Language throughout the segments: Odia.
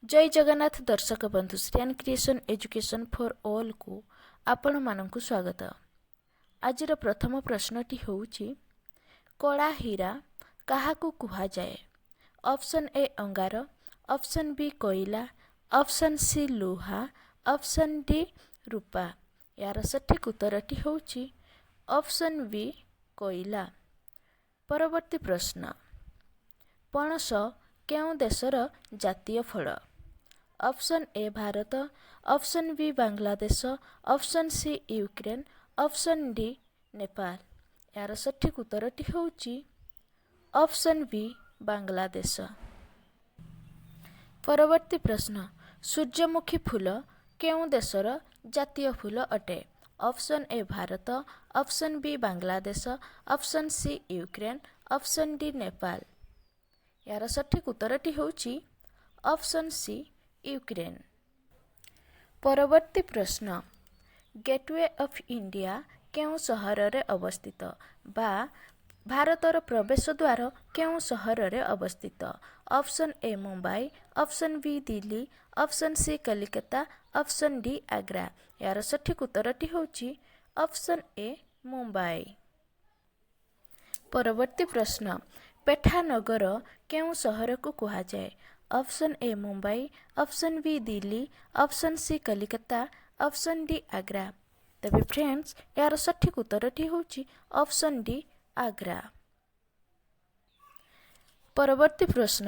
ଜୟ ଜଗନ୍ନାଥ ଦର୍ଶକ ବନ୍ଧୁ, ଶ୍ରୀୟାନ କ୍ରିଏସନ୍ ଏଜୁକେସନ୍ ଫର୍ ଅଲ୍କୁ ଆପଣମାନଙ୍କୁ ସ୍ୱାଗତ। ଆଜିର ପ୍ରଥମ ପ୍ରଶ୍ନଟି ହେଉଛି, କଳା ହୀରା କାହାକୁ କୁହାଯାଏ? ଅପସନ୍ ଏ ଅଙ୍ଗାର, ଅପସନ୍ ବି କୋଇଲା, ଅପସନ୍ ସି ଲୁହା, ଅପସନ୍ ଡି ରୂପା। ଏହାର ସଠିକ୍ ଉତ୍ତରଟି ହେଉଛି ଅପସନ୍ ବି କୋଇଲା। ପରବର୍ତ୍ତୀ ପ୍ରଶ୍ନ, ପଣସ କେଉଁ ଦେଶର ଜାତୀୟ ଫଳ? Option A Bharat, option B Bangladesh, option C Ukraine, option D Nepal. ଏହାର ସଠିକ୍ ଉତ୍ତରଟି ହେଉଛି ଅପସନ୍ ବି ବାଂଲାଦେଶ। ପରବର୍ତ୍ତୀ ପ୍ରଶ୍ନ, ସୂର୍ଯ୍ୟମୁଖୀ ଫୁଲ କେଉଁ ଦେଶର ଜାତୀୟ ଫୁଲ ଅଟେ? Option A Bharat, option B Bangladesh, option C Ukraine, option D Nepal. ଏହାର ସଠିକ୍ ଉତ୍ତରଟି ହେଉଛି ଅପସନ୍ ସି ୟୁକ୍ରେନ୍। ପରବର୍ତ୍ତୀ ପ୍ରଶ୍ନ, ଗେଟୱେ ଅଫ୍ ଇଣ୍ଡିଆ କେଉଁ ସହରରେ ଅବସ୍ଥିତ ବା ଭାରତର ପ୍ରବେଶ ଦ୍ୱାର କେଉଁ ସହରରେ ଅବସ୍ଥିତ? Option A Mumbai, option B Delhi, option C Calcutta, option D Agra. ଏହାର ସଠିକ୍ ଉତ୍ତରଟି ହେଉଛି ଅପସନ୍ ଏ ମୁମ୍ବାଇ। ପରବର୍ତ୍ତୀ ପ୍ରଶ୍ନ, ପେଠା ନଗର କେଉଁ ସହରକୁ କୁହାଯାଏ? Option A Mumbai, option B Delhi, option C Calcutta, option D Agra. ତେବେ ଫ୍ରେଣ୍ଡସ୍, ଏହାର ସଠିକ୍ ଉତ୍ତରଟି ହେଉଛି ଅପସନ୍ ଡି ଆଗ୍ରା। ପରବର୍ତ୍ତୀ ପ୍ରଶ୍ନ,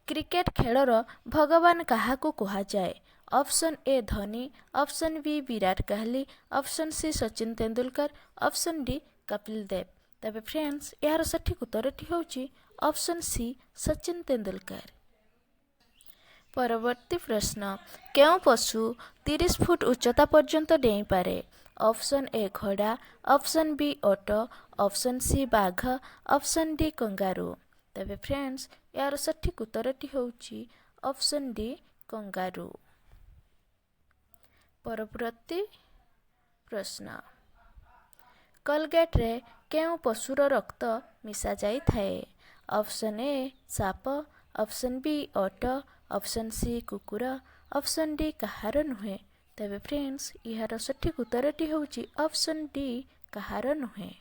କ୍ରିକେଟ ଖେଳର ଭଗବାନ କାହାକୁ କୁହାଯାଏ? Option A Dhoni, option B Virat Kohli, option C Sachin Tendulkar, option D Kapil Dev. ତେବେ ଫ୍ରେଣ୍ଡସ୍, ଏହାର ସଠିକ୍ ଉତ୍ତରଟି ହେଉଛି ଅପସନ୍ ସି ସଚିନ ତେନ୍ଦୁଲକର। ପରବର୍ତ୍ତୀ ପ୍ରଶ୍ନ, କେଉଁ ପଶୁ 30 ଫୁଟ ଉଚ୍ଚତା ପର୍ଯ୍ୟନ୍ତ ଡେଇଁପାରେ? ଅପସନ୍ ଏ ଘୋଡ଼ା, ଅପସନ୍ ବି ଓଟ, ଅପସନ୍ ସି ବାଘ, ଅପସନ୍ ଡି କଙ୍ଗାରୁ। ତେବେ ଫ୍ରେଣ୍ଡସ୍, ଏହାର ସଠିକ୍ ଉତ୍ତରଟି ହେଉଛି ଅପସନ୍ ଡି କଙ୍ଗାରୁ। ପରବର୍ତ୍ତୀ ପ୍ରଶ୍ନ, କୋଲଗେଟରେ କେଉଁ ପଶୁର ରକ୍ତ ମିଶାଯାଇଥାଏ? ଅପସନ୍ ଏ ସାପ, ଅପସନ୍ ବି ଓଟ, ଅପସନ୍ ସି କୁକୁର, ଅପସନ୍ ଡି କାହାର ନୁହେଁ। ତେବେ ଫ୍ରେଣ୍ଡସ୍, ଏହାର ସଠିକ୍ ଉତ୍ତରଟି ହେଉଛି ଅପସନ୍ ଡି କାହାର ନୁହେଁ।